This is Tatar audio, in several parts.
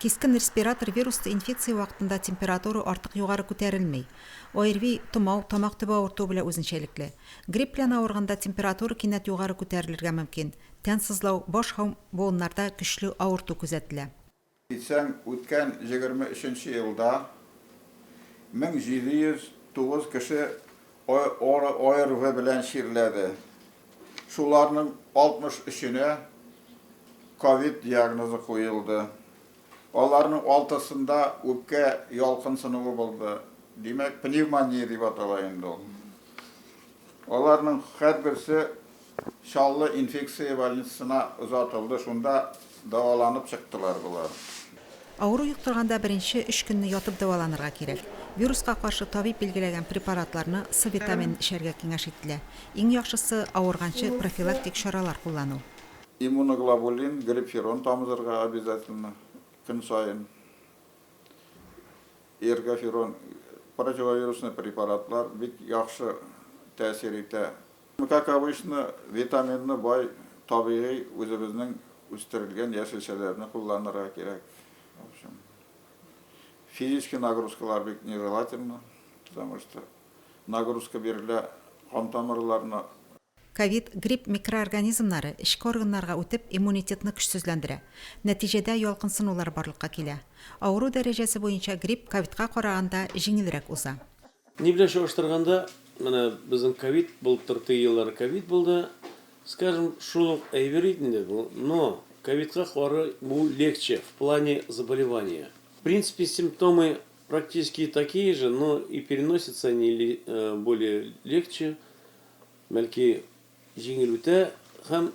Кискен респиратор вируслы инфекция вакытында температура артык югары күтәрелми. ОРВИ, томау, тамак төбе авыртуы белән үзенчәлекле. Грипп белән авырганда температура кинәт югары күтәрелергә мөмкин, тән сызлау, баш һәм буыннарда көчле авырту күзәтелә. Китсәң, үткән 23 нче елда 1709 кеше ОРВ белән чирләде. Шуларның 63-енә ковид диагнозы куелды. Аларның алтысында үпкә ялкынсынуы булды. Димәк, пневмония дип атала инде ул. Аларның һәрберсе Чаллы инфекция больницасына озатылды, шунда дәваланып чыктылар болар. Авыру йоктырганда беренче өч көнне ятып дәваланырга кирәк. Вируска каршы табиб билгеләгән препаратларны, С витаминын эчәргә киңәш ителә. Иң яхшысы, авырганчы профилактик чаралар куллану. Иммуноглобулин, гриппферон тамызырга обязательно, көн саен. Эргоферон, противовирусный препаратлар бик яхшы тәэсир итә. Как обычно, витаминны бай табигый үзебезнең үстерелгән яшелчәләрне кулланырга кирәк. В общем, физический нагрузкалар бик нежелательно, потому что нагрузка бирелә кан тамырларына. Ковид, грипп микроорганизмнары эчке органнарга үтеп, иммунитетны көчсезләндерә. Нәтиҗәдә ялкынсынулар барлыкка килә. Авыру дәрәҗәсе буенча грипп ковидка караганда җиңелрәк уза. Ни белән чагыштырганда, менә безнең ковид былтыр теге еллары ковид булды, скажем, шул ук әйбер инде бу, но ковидка кары бу легче в плане заболевания. В принципе, симптомы практически такие же, но и переносятся они более легче. Бәлки, җиңел үтә һәм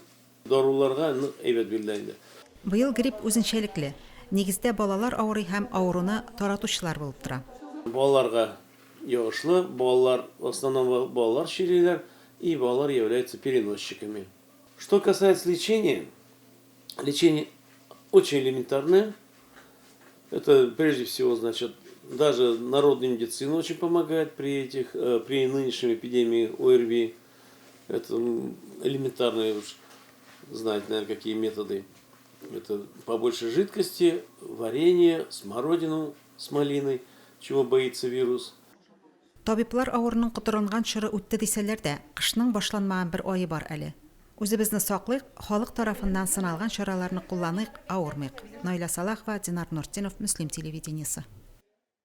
даруларга нык әйбәт бирелә инде. Быел грипп үзенчәлекле. Нигездә балалар авырый һәм авыруны таратучылар булып тора. Балаларга йогышлы, балалар, в основном балалар чирлиләр, и балалар являются переносчиками. Что касается лечения, лечение очень элементарное. Это прежде всего, значит, даже народная медицина очень помогает при этих, при нынешней эпидемии ОРВИ. Это элементарные уж, знаете, наверное, какие методы. Это побольше жидкости, варенье, смородину с малиной, чего боится вирус. Табиблар авыруның котырынган чоры үтте дисәләр дә, кышның башланмаган бер ае бар әле. Үзебезне саклыйк, халык тарафыннан сыналган чараларны кулланыйк, авырмыйк. Наилә Салахова, Динар Нуртдинов, Мөслим телевидениесе.